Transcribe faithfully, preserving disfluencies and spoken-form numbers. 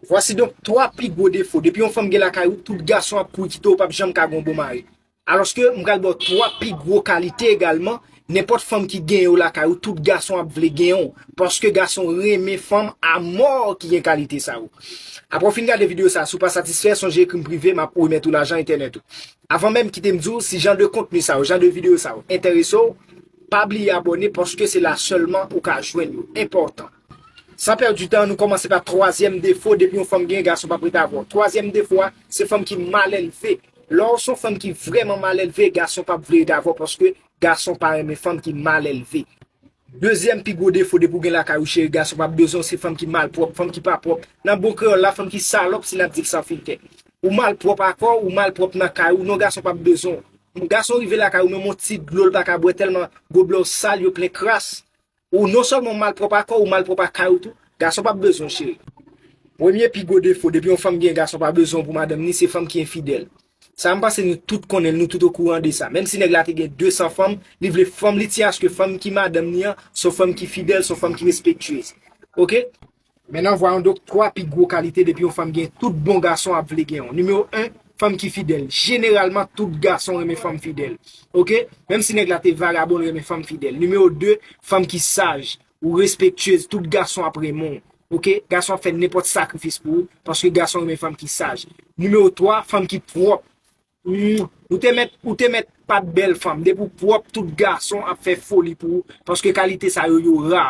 Vwasi donk twa pi gwo defo. Depi yon fanm gen lakay ou, tout gason ap kouri kite w, w p ap janm ka gen yon bon mari. Alòske m pral ba w twa pi gwo kalite egalman. Nenpòt fanm ki gen yo lakay ou, tout gason ap vle gen w. Paske gason renmen fanm amò ki gen kalite sa yo. Apre w fin gade videyo sa, si w pa satisfè, sonje ekri m prive, m ap remèt ou lajan entènèt ou. Avan menm, kite m di w, si jan de kontni sa yo, jan de videyo sa yo enterese w, pa bliye abòne, paske se la sèlman ou ka jwenn yo. Enpòtan. San pèdi tan, nou kòmanse pa twazyèm defo. Depi yon fanm gen, gason p ap rete avè w. Twazyèm defo a, se fanm ki malelve. Lè w se yon fanm ki vrèman malelve, gason p ap vle rete avè w paske gason pa renmen fanm ki malelve. Dezyèm pi gwo defo, depi w gen lakay ou, cheri, gason p ap bezwen w, se fanm ki malpwòp, fanm ki pa pwòp. Nan bon kreyòl la, fanm ki salòp, si n ap di l san filtè. Ou malpwòp a kò w, ou malpwòp nan kay ou, non, gason p ap bezwen w. Gason rive lakay ou, menm yon ti dlo l pa ka bwè tèlman goblè w sal, yo plen kras. Ou non sèlman w malpwòp a kò w, ou malpwòp a kay ou tou, gason p ap bezwen w, cheri. Premye pi gwo defo, depi yon fanm gen gason pa bezwen w pou madanm ni, se fanm ki enfidèl. Sa m panse nou tout konnen l, nou tout okouran de sa. Menm si nèg la te gen de san fanm, li vle fanm li tyen aske fanm ki madanm ni an, se yon fanm ki fidèl, se yon fanm ki respektyez. Oke? Men nan vwa yon donk twa pi gwo kalite depi yon fanm gen tout bon gason ap vle gen yon. Nimewo en, fanm ki fidèl. Jeneralman, tout gason renmen fanm fidèl. Oke? Menm si nèg la te vagabon, l renmen fanm fidèl. Nimewo de, fanm ki saj. Ou respektyez, tout gason ap renmen w. Oke? Gason ap fè nenpòt sakrifis pou ou, paske gason renmen fanm ki saj. Nimewo twa, fanm ki pwòp. Hmm, ou te mèt, ou te mèt pa t bèl fanm. Depi w pwòp, tout gason ap fè foli pou ou, paske kalite sa yo, yo ra.